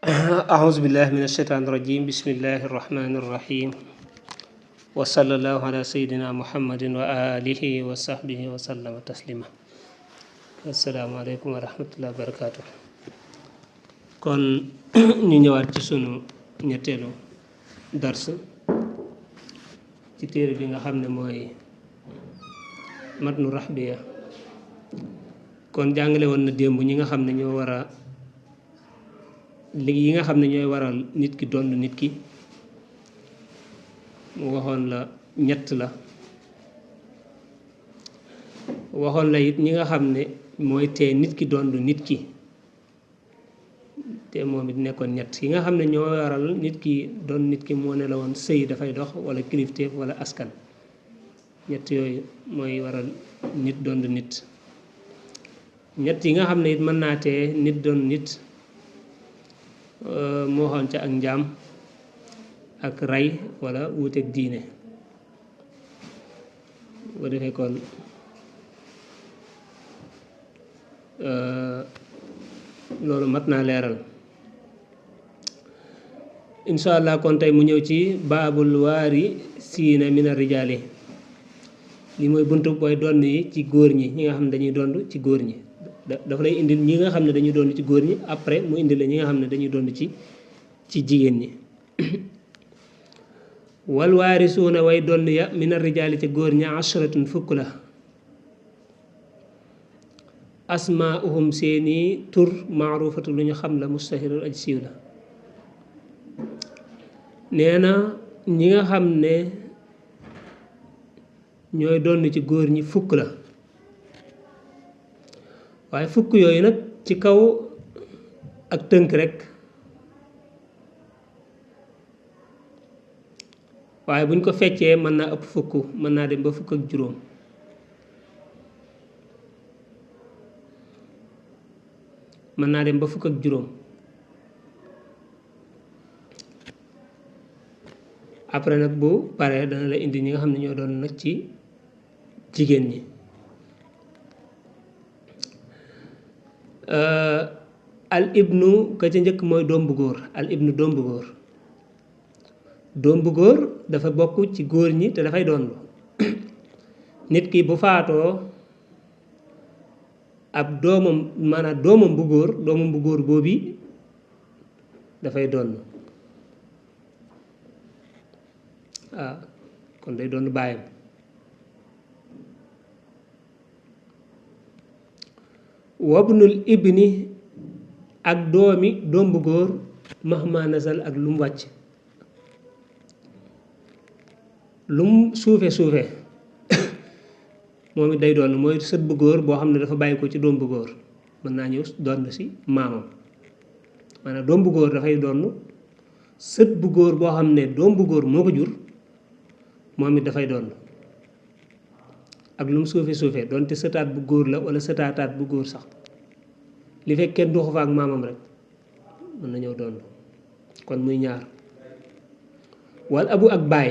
أعوذ بالله من الشيطان الرجيم بسم الله الرحمن الرحيم وصلى الله على سيدنا محمد وآله وصحبه وسلم تسليما السلام عليكم ورحمة الله وبركاته kon ñu ñëwaat ci sunu ñetteelu dars ci téere bi nga xam ne mooy matnu rahbiya kon jàngale woon na démb ñi nga xam ne ñoo war a yi nga xam ne ñooy waral nit ki doon nit ki mu waxoon la ñett la waxoon la it ñi nga xam ne mooy tee nit ki doon nit ki te moom it nekkoon ñett yi nga xam ne ñoo waral nit ki doon nit ki moo ne la woon sëy dafay dox wala kilifteef wala askan ñett yooyu mooy waral nit doon nit ñett yi nga xam ne it mën naa tee nit doon nit moo xoon ca ak njaam ak rey wala wuuteeg diine bu defee kon loolu mat naa leeral insha allah kon tey mu ñëw ci baabul waari siina mina rijaali li mooy buntu booy donn yi ci góor ñi ñi nga xam ne dañuy dond ci góor ñi dafa lay indil ñi nga xam ne dañuy doon ci góor ñi après mu indil la ñi nga xam ne dañuy doon ci jigéen ñi wal waarisuuna way donn ya mina rijaali ci góor ñi ashratun fukk la asmaa'uhum seeni tur maarufatu lu ñu xam la mustahirul aj siiw la nee na ñi nga xam ne ñooy donn ci góor ñi fukk la waaye fukk yooyu nag ci kaw ak tënk rek waaye buñ ko feccee mën naa ëpp fukk mën naa dem ba fukk ak juróom mën naa dem ba fukk ak juróom après nag bu paree dana la indi ñi nga xam ne ñoo doon nag ci jigéen ñi al ibnu ka ca njëkk mooy doom bu góor al ibnu doom bu góor doom bu góor dafa bokk ci góor ñi te dafay doon nit ki bu faatoo ab doomam maanaam doomam bu góor boobi dafay doon waaw kon day doon baayam wabnul ibni ak doomi doom bu góor mahma nasal ak lu mu wàcc lu mu suufe suufe moom it day doon mooy sët bu góor boo xam ne dafa bàyyi ko ci doom bu góor mën naa ñëw doon si maamam maanaam doom bu góor dafay doon sët bu góor boo xam ne doom bu góor moo ko jur moom it dafay doon ak lu mu suufe suufe doonte sëtaat bu góor la wala sëtaataat bu góor sax li fekk kenn doxu fa ak maamam rek mën na ñëw doon kon muy ñaar wal abu ak baay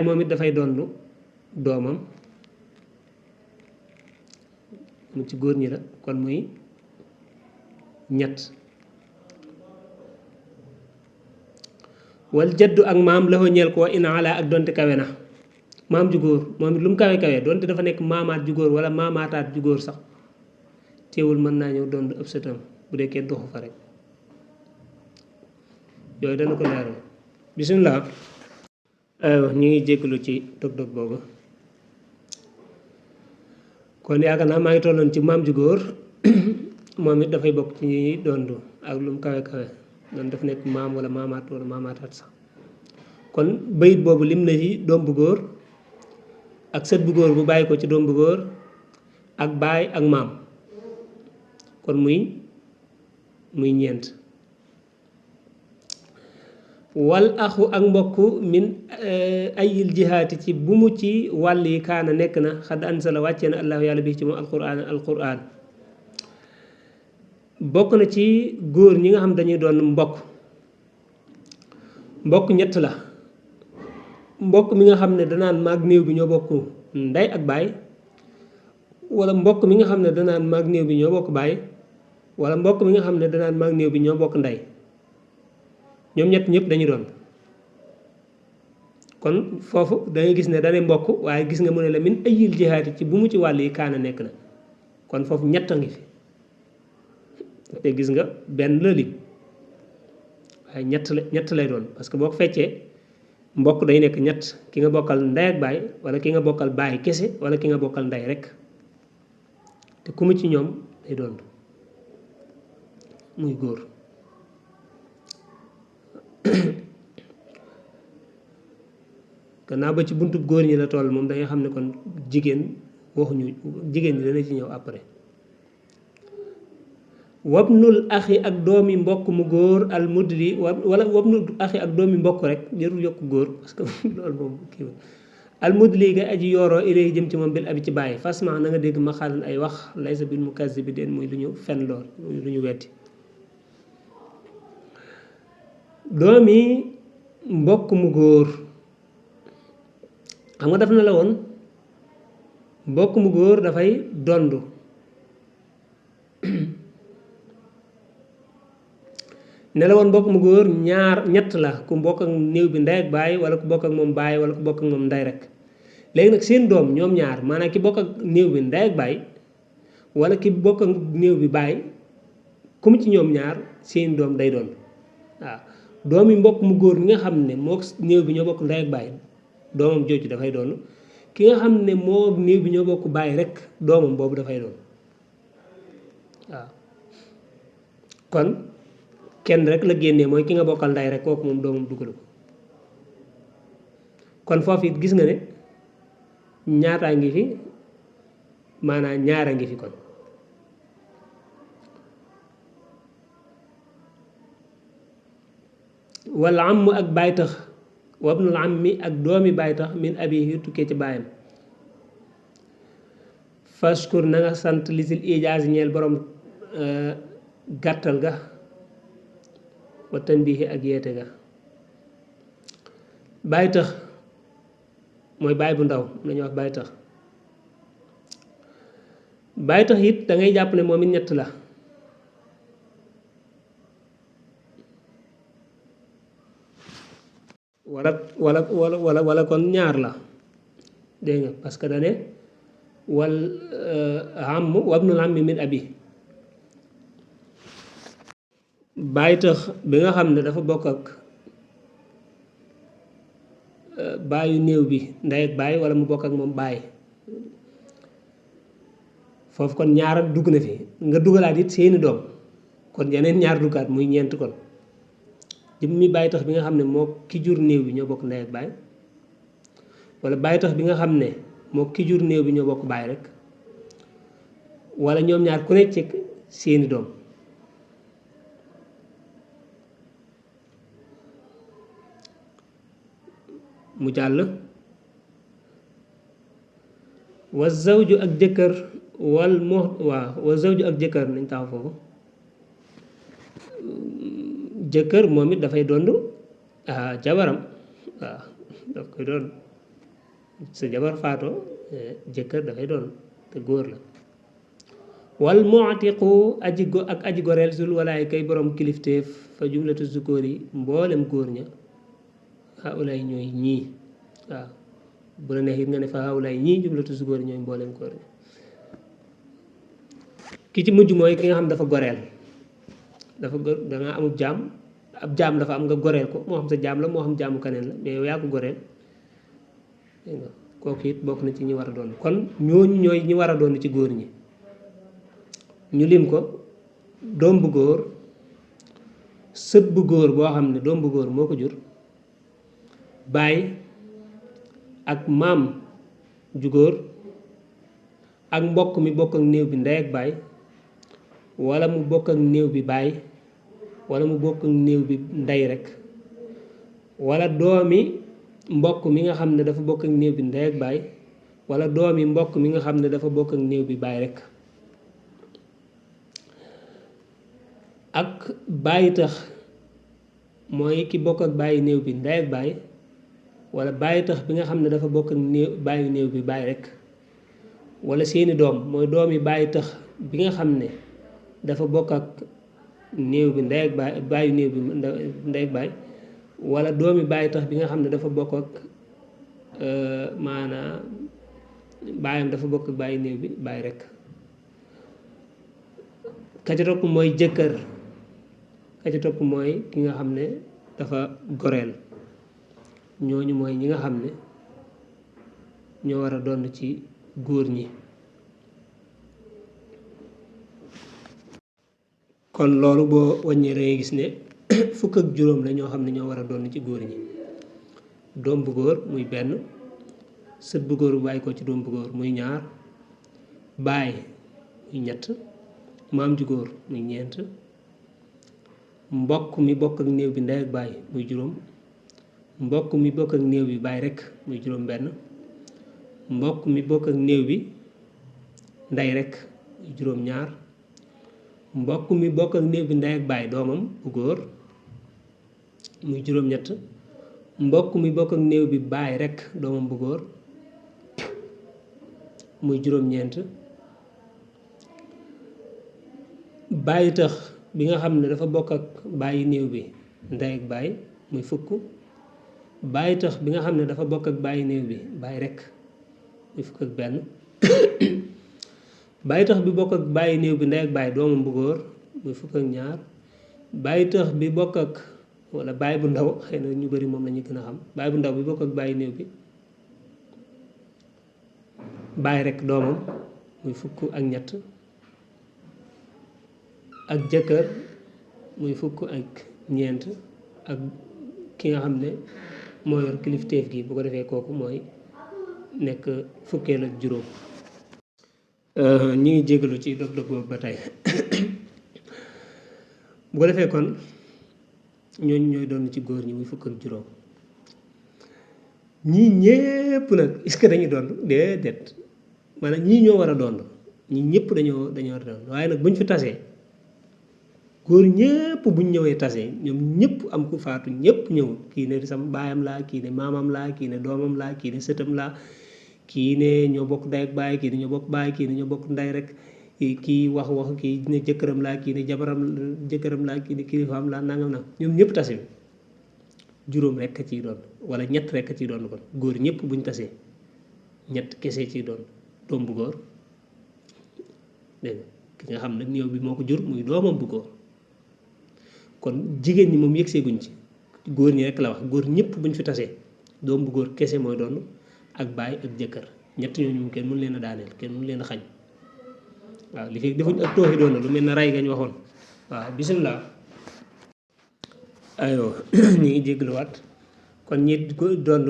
moom it dafay doon doomam mu ci góor ñi la kon muy ñett wal jaddu ak maam la ko ñeel ko ina ala ak donte kawe na maam ju góor moom it lu mu kawe kawe donte dafa nekk maamaat ju góor wala maamaataat ju góor sax teewul mën naa ñëw doon ëpp sëtam bu dee kenn doxu fa rek yooyu dana ko leeral bisimilah aywa ñu ngi jégalu ci dog-dog boobu kon yaakaar naa maa ngi tolloon ci maam ju góor moom it dafay bokk ci ñi dondu ak lu mu kawe kawe doon daf nekk maam wala maamaat wala maamaataat sax kon bayit boobu lim na ci doom bu góor ak sët bu góor bu bàyyi ko ci doom bu góor ak baay ak maam kon muy ñeent wal axu ak mbokk min ayil jihaati ci bu mu ci wàll yi kaana nekk na xadd ansala wàccee na allahu yàlla bi ci moom alquran bokk na ci góor ñi nga xam dañuy doon mbokk ñett la mbokk mi nga xam ne danaan maag néew bi ñoo bokk ndey ak baay wala mbokk mi nga xam ne danaan maag néew bi ñoo bokk baay wala mbokk mi nga xam ne danaan maag néew bi ñoo bokk ndey ñoom ñett ñëpp dañu doon kon foofu da ngay gis ne dane mbokk waaye gis nga mu ne la min ayil jihaati ci bu mu ci wàll yi kaana nekk na kon foofu ñett a ngi fi te gis nga benn la lim waaye ñett lay doon parce que boo ko feccee mbokk day nekk ñett ki nga bokkal ndey ak baay wala ki nga bokkal baay kese wala ki nga bokkal ndey rek te ku mu ci ñoom day doon muy góor gannaaw ba ci buntu góor ñi la toll moom da nga xam ne kon jigéen waxuñu jigéen ñi dana ci ñëw après wabnul axi ak doomi mbokk mu góor al mudli wala wabnul axi ak doomi mbokk rek jarul yokk góor parce que loolu moom kii al mudli ga aji yooroo ilay jëm ci moom bil abi ci bàyyi fasma na nga dégg ma xaalan ay wax laysa bil mukazzibi den muy lu ñu fen lool muy lu ñu weddi doomi mbokk mu góor xam nga daf na la woon mbokk mu góor dafay dondu ne la woon mbokk mu góor ñett la ku bokk ak néew bi ndey ak baay wala ku bokk ak moom baay wala ku bokk ak moom ndey rek léegi nag seen doom ñoom ñaar maanaam ki bokk ak néew bi ndey ak baay wala ki bokk ak néew bi baay comme ci ñoom ñaar seen doom day doon waaw doomi mbokk mu góor ñi nga xam ne moo néew bi ñoo bokk ndey ak baay doomam jooju dafay doon ki nga xam ne moo néew bi ñoo bokk baay rek doomam boobu dafay doon waaw kon kenn rek la génnee mooy ki nga bokkal ndey rek kooku moom doomam dugalu ko kon foofu it gis nga ne ñaataa ngi fi maanaam ñaara ngi fi kon wala am ak baay tax wabnul ammi ak doomi baay tax min abihi tukkee ci baayam fashkur na nga sant lisil ijaaz ñeel borom gàttal ga wa tanbihi ak yeete ga baay tax mooy baay bu ndaw la ñuy wax baay tax baay tax it da ngay jàpp ne moom it ñett la wala kon ñaar la dégg nga parce que dane wal am wabnul ammi min abi baay tax bi nga xam ne dafa bokk ak baayu néew bi ndey ak baay wala mu bokk ak moom baay foofu kon ñaar dugg na fi nga dugalaat it seeni doom kon yeneen ñaar duggaat muy ñeent kon jëmmi baay tax bi nga xam ne moo ki jur néew bi ñoo bokk ndey ak baay wala baay tax bi nga xam ne moo ki jur néew bi ñoo bokk baay rek wala ñoom ñaar ku nekk ci seeni doom mu jàll wa zawju ak jëkkër wal moo waaw wa zawju ak jëkkër nañ taxaw foofu jëkkër moom it dafay dond jabaram waaw daf koy doon sa jabar faatoo jëkkër dafay doon te góor la wal mu'tiqu aji goreel sul walaay kay borom kilifteef fa jumlatu zukóor yi mboolem góor ña haulaay ñooy ñii waaw bu la neex it nga ne fa haulaay ñii jumlatu zukóor yi ñooy mboolem góor ña ki ci mujj mooy ki nga xam dafa goreel dafa da nga amub jaam ab jaam dafa am nga goreel ko moo xam sa jaam la moo xam jaamu kaneen la mais yow yaa ko goreel dégg nga kooku it bokk na ci ñi war a doon kon ñooñu ñooy ñi war a doon ci góor ñi ñu lim ko doom bu góor sët bu góor boo xam ne doom bu góor moo ko jur baay ak maam ju góor ak mbokk mi bokk ak néew bi ndey ak baay wala mu bokk ak néew bi baay wala mu bokk ak néew bi ndey rek wala doomi mbokk mi nga xam ne dafa bokk ak néew bi ndey ak baay wala doomi mbokk mi nga xam ne dafa bokk ak néew bi baay rek ak bàyyi tax mooy ki bokk ak bàyyi néew bi ndey ak baay wala bàyyi tax bi nga xam ne dafa bokk ak néew bàyyi néew bi baay rek wala seeni doom mooy doomi bàyyi tax bi nga xam ne dafa bokk ak néew bi ndey ak baay baayu néew bi ndey ak baay wala doomi baay tax bi nga xam ne dafa bokk ak maanaa baayam dafa bokk ak baayu néew bi baay rek. ka ca topp mooy jëkkër, ka ca topp mooy ki nga xam ne dafa goreel. ñooñu mooy ñi nga xam ne ñoo war a doon ci góor ñi. kon loolu boo wàññee dangay gis ne fukk ak juróom la ñoo xam ne ñoo war a doon ci góor ñi. doom bu góor muy benn, sët bu góor bu bàyyi ko ci doom bu góor muy ñaar, baay muy ñett, maam ju góor muy ñeent, mbokk mi bokk ak néew bi ndey ak baay muy juróom, mbokk mi bokk ak néew bi baay rek muy juróom benn, mbokk mi bokk ak néew bi ndey rek muy juróom ñaar, mbokk mi bokk ak néew bi ndey ak baay doomam bu góor muy juróom ñett, mbokk mi bokk ak néew bi baay rek doomam bu góor muy juróom ñeent, bàyyi tax bi nga xam ne dafa bokk ak bàyyi néew bi ndey ak baay muy fukk, bàyyi tax bi nga xam ne dafa bokk ak bàyyi néew bi baay rek muy fukk ak benn, bàyyi tax bi bokk ak bàyyi néew bi ndey ak baay doomam bu góor muy fukk ak ñaar, bàyyi tax bi bokk ak wala baay bu ndaw xëy na ñu bari moom la ñu gën a xam, baay bu ndaw bi bokk ak bàyyi néew bi baay rek doomam muy fukk ak ñett, ak jëkkër muy fukk ak ñeent, ak ki nga xam ne moo yor kilifteef gi bu ko defee kooku mooy nekk fukkeel ak juróom. ñi ngi jégalu ci dog-dog boobu ba tey bu ko defee kon ñooñu ñooy doon ci góor ñi muy fukk ak juróom. ñii ñépp nag est-ce que dañuy doon déedéet maanaam ñii ñoo war a doon ñii ñëpp dañoo war a doon waaye nag buñ fi tasee góor ñëpp buñ ñëwee tasee ñoom ñëpp am ku faatu ñëpp ñëw kii ne sama baayam laa kii ne maamam laa kii ne doomam laa kii ne sëtam laa kii ne ñoo bokk ndey ak baay kii ne ñoo bokk baay kii ne ñoo bokk ndey rek kii wax kii ne jëkkëram laa kii ne jëkkëram laa kii ne kilifaam laa nangam na ñoom ñëpp tase juróom rek a ciy doon wala ñett rek a ciy doon kon góor ñëpp buñ tasee ñett kese ciy doon doom bu góor dégg nga ki nga xam ne néew bi moo ko jur muy doomam bu góor. kon jigéen ñi moom yëgseeguñ ci góor ñi rek la wax góor ñëpp buñ fi tasee doom bu góor kese mooy doon ak baay ak jëkkër ñett ñooñu moom kenn mënu leen a daaneel kenn mënu leen a xañ waaw li fekk defuñ ak tooxi doon lu mel ne ray gañ waxoon waaw bisimilah. aywa ñu ngi jégluwaat kon ñi doon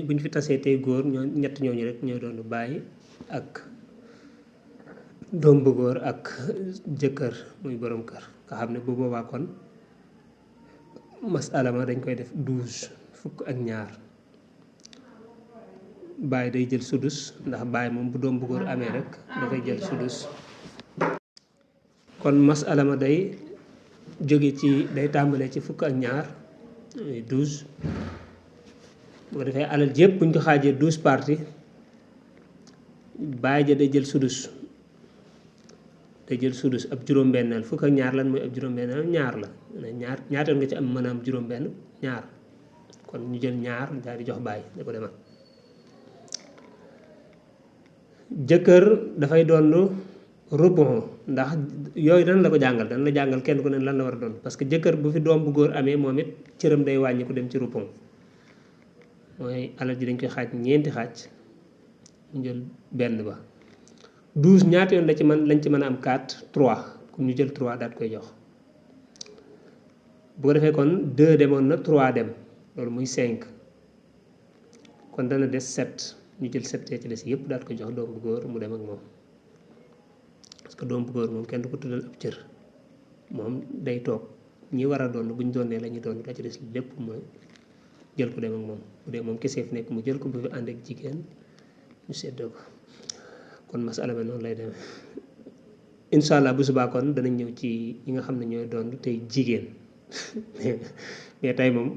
buñ fi tasee tey góor ñoo ñett ñooñu rek ñooy doon baay ak doom bu góor ak jëkkër muy borom kër nga xam ne bu boobaa kon masala ma dañ koy def 12 fukk ak ñaar baay day jël sudus ndax baay moom bu doom bu góor amee rek dafay jël sudus kon masala ma day jóge ci day tàmbalee ci fukk ak ñaar 12 bu ko defee alal jépp buñ ko xaajee 12 parties baay ja day jël sudus ab juróom-benneel fukk ak ñaar lan mooy ab juróom-benneel ñaar la ñaata nga ci am mën a am juróom-benn ñaar kon ñu jël ñaar daal di jox baay da ko demal. jëkkër dafay doon rubon ndax yooyu dañ la ko jàngal dañ la jàngal kenn ku ne lan la war a doon parce que jëkkër bu fi doom bu góor amee moom it cëram day wàññi ko dem ci rubon mooy alal ji dañ koy xaaj ñeenti xaaj ñu jël benn ba 12 ñaata yoon lañ ci mën a am 4 3 comme ñu jël 3 daal koy jox bu ko defee kon 2 demoon na 3 dem loolu muy 5 kon dana des 7 ñu jël 7 ci des yëpp daal koy jox doom bu góor mu dem ak moom parce que doom bu góor moom kenn du ko tuddal ab cër moom day toog ñi war a doon bu ñu doonee la ñuy doon la ci des lépp mooy jël ko dem ak moom bu dee moom kese fi nekk mu jël ko bu fi ànd ak jigéen ñu seddoo ko. kon masala bi noonu lay demee incha allah bu subaa kon danañ ñëw ci ñi nga xam ne ñooy doon tey jigéen mais tey moom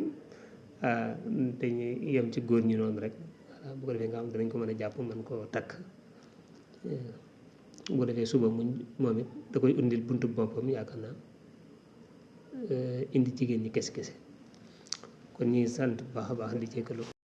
dañuy yem ci góor ñi noonu rek bu ko defee nga xam danañ ko mën a jàpp mën koo takk bu defee suba moom it da koy indil buntu boppam yaakaar naa indi jigéen ñi kese kon ñu ngi sant bu baax a baax di jéggalu